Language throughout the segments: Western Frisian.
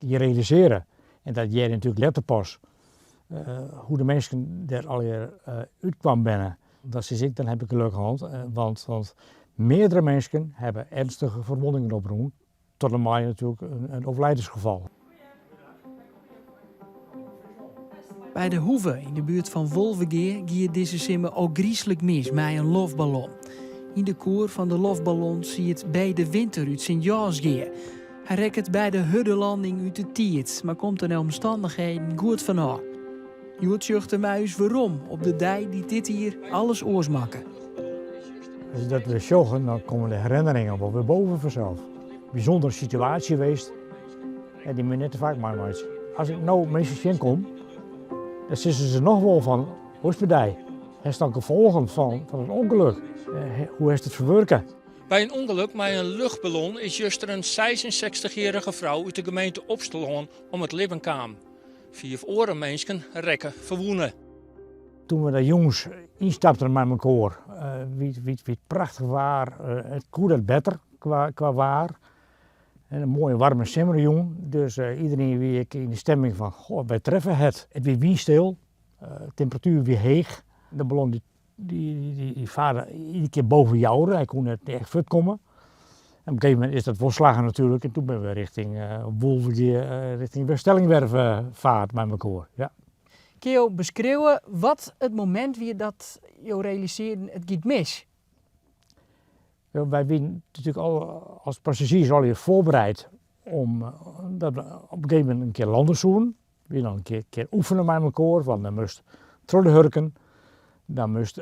Je realisearje, en dat hearde je natuerlik letter pas, hoe de minsken der allegear útkaam binne. Dat sis ik, dan heb ik geluk hân, want, want meardere minsken hawwe ernstige ferwûningen oprûn, tot en mei natuerlik in overlijdensgeval. By de Hoeve yn de buert fan Wolvegea gie dizze simmer ôfgryslik mis mei in loftballon. Yn de koer fan de loftballon siet Bé de Winter út Sint Jânsgea. Hy rekket by de hurde landing út de tiid, mar komt der nei omstannichheden goed fanôf. Hjoed sjocht er mei ús werom op de dei dy't dit jier alles oars makke. As je dat wer sjogge, dan komme de herinneringen wol wer boven fansels. Bysûndere situaasje west en dy moat je net te faak meimeitsje. As ik no minsken tsjinkom, dan sizze se noch wol fan, hoe is it mei dy? Hast dan gefolgen fan it ûngelok? Hoe hast it ferwurke? By in ûngelok mei in luchtballon is juster in 66-jierrige frou út de gemeente Opsterlân om it libben kaam. Fiif oare minsken rekken ferwûne. Toen we daar jûns ynstapten mei mekoar, wie it prachtich waar. It koe net better kwa waar. En in moaie waarme simmerjûn, dus iderien wie ek yn de stemming fan, goh, wy treffe it. It wie wynstil, temperatuer wie heech. De ballon dy farde iedere kear boven Joure, hy koe net echt fuortkomme. En op in gegeven momint is dat wol slagge natuerlik en toen binne we richting Wolvegea, richting Weststellingwerf faard mei mekoar, ja. Kinne jo beskriuwe wat it momint wie dat jo realisearden it giet mis? Ja, wy wienen natuerlik al as passazjiers allegear foarbereid om dat we op in gegeven momint in kear lande soenen. Wy dan in kear oefene mei mekoar, want dan moast troch de hurken, dan moast,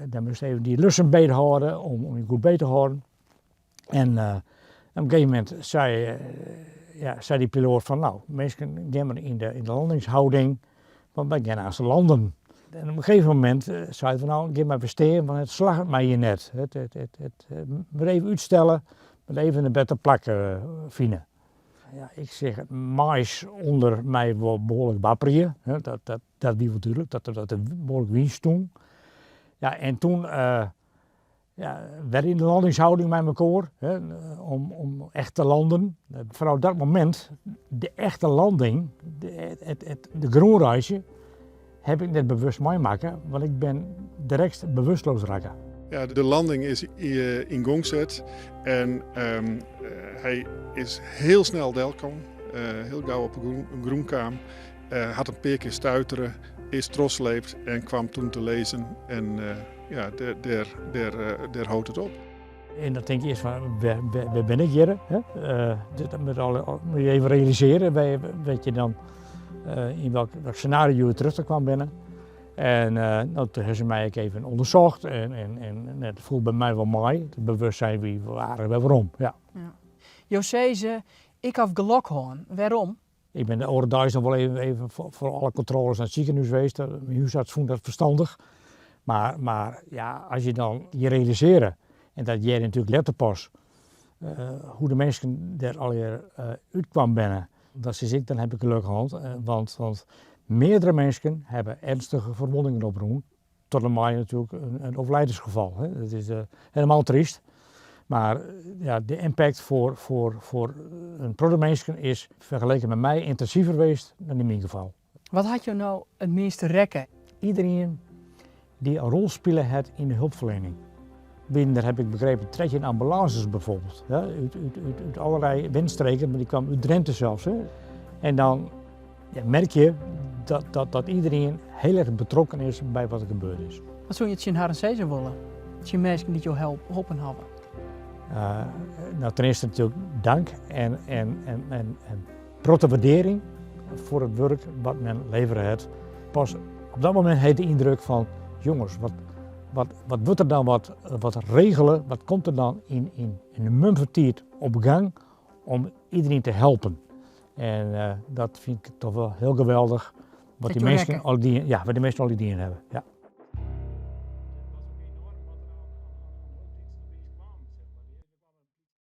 dan moast even dy lussen beet hâlde om je goed beet te hâlden. En op in gegeven momint sei, ja, sei dy piloat fan nou, minsken, gean mar yn de landingshouding, want wy gean aanst landen. En op in gegeven momint sei er fan nou, gean mar wer stean, want it slagget my hjir net. It moat even útstelle, moat even in better plak fine. Ja, ik seach it mais ûnder my wol behoarlik wapperje. Dat wie wol dúdlik, dat der behoarlik wyn stûn. Ja, en toen ja, wer yn de landingshouding mei mekoar, om echt te landen. Fanôf dat momint, de echte landing, de grûn reitsje, heb ik net bewust meimakke, want ik bin direkt bewusteloas rekke. Ja, de landing is yn gong set en hy is hiel snel delkommen, hiel gau op de grûn kaam, hat in pear kear stuitere, is trochsleept en kwam toen te lizzen en ja, dêr hold it op. En dan tink je earst fan, wêr bin ik hjir? Dit moat je even realisearje, wêr't je dan yn welk senario je terjochte kaam binne. En no, toen hawwe se my ek even ûndersocht en it foel by my wol mei. It bewustzijn wie aardich wer werom, ja. Jo sizze, ik haw gelok hân. Wêrom? Ik bin de oare deis noch wol even foar alle kontrôles nei it sikehûs west. Myn húsarts fûn dat ferstannich. Mar ja, as je dan je realisearje, en dat hearde je natuerlik letter pas, hoe de minsken der allegear útkaam binne. Dat sis ik, dan heb ik geluk hân, want meardere minsken hawwe ernstige ferwûningen oprûn, tot en mei natuerlik in overlijdensgeval. Dat is helemaal tryst. Mar ja, de impact foar in protte minsken is fergeleken mei my yntinsiver west dan yn myn gefal. Wat hat jo no it measte rekke? Iderien dy't in rol spile hat yn de helpferliening. Binnen der heb ik begrepen 13 ambulances bijvoorbeeld. Ja, út allerlei windstreken, mar dy kamen út Drenthe sels. Hè. En dan ja, merk je dat iderien hiel erch betrokken is by wat der gebeurd is. Wat soene je tsjin harren sizze wolle? Tsjin minsken dy't jo holpen hawwe? No, ten earste natuerlik dank en protte wurdearring foar it wurk wat men levere hat. Pas op dat momint ha je de yndruk fan, jonges, wat wurdt der dan wat regele, wat komt der dan yn in mum fan tiid op gang om iderien te helpen. En dat fyn ik toch wol hiel geweldich, wat dy minsken al dien, ja, wat dy minsken al dien hawwe. Ja.